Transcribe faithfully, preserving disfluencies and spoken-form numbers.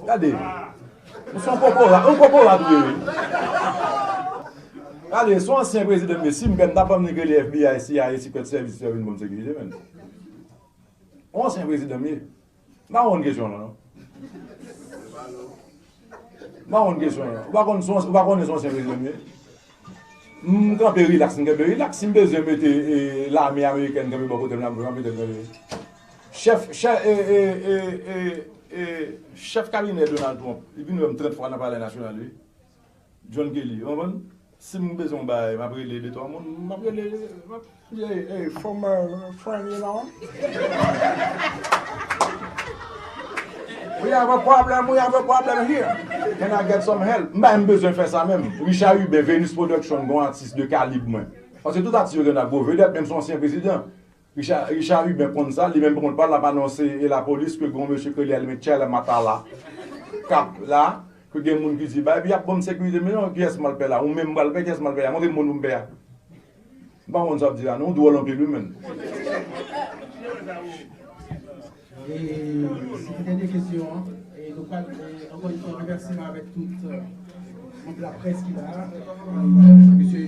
Gade, ou se yon kokorat, yon kokorat ou ye wi. Gade, se yon ansyen prezidan m ye, si m pè m ta pran m nèg rele F B I, C I A, sekrè sèvis yo vin ban m sekirite, menn. Yon ansyen prezidan m ye. M pa konn kesyon lan non. M pa konn kesyon lan. Ou pa konn, ou pa konnen se yon ansyen prezidan m ye? M kanpe rilaks, m kanpe rilaks. Si m bezwen mete e, lame amerikèn kanpe bò kote m la, m kanpe tèt kanpe. Chèf, chèf, e, e, e, e, e, chèf kabinè Donald Trump, li vin wè m trant fwa nan Palè Nasyonal, wi. John Kelly, ou konprann? Si m bezwen yon bagay, m ap rele de twa moun, m ap rele, m ap, hey, hey, former friend, you know. We have a problem, we have a problem here. Can I get some help? M pa menm bezwen fè sa menm. Richard Hubert, Venus Production, gon atis de kalib mwen. Paske tout atis yo gen nan gwo vedèt, menm si yon ansyen prezidan. Richard, Richard Hubert konn sa, li menm pran pa l ap anonse e lapolis ke gon mesye k rele Elmer Chèlè Matala k ap la, ke gen moun ki di, ba, epi y ap ban m sekirite, men non, kiyès m al pè la? Ou menm m pral pè, kiyès m al pè a? Montre m moun pou m pè a. M pa konn sa w ap di la, non, ou dwòl anpil, wi, menn. E se te dènye kesyon an. E nou pral, e, ankò yon fwa, remèsiman avèk tout, e, manm laprès ki la. Mesye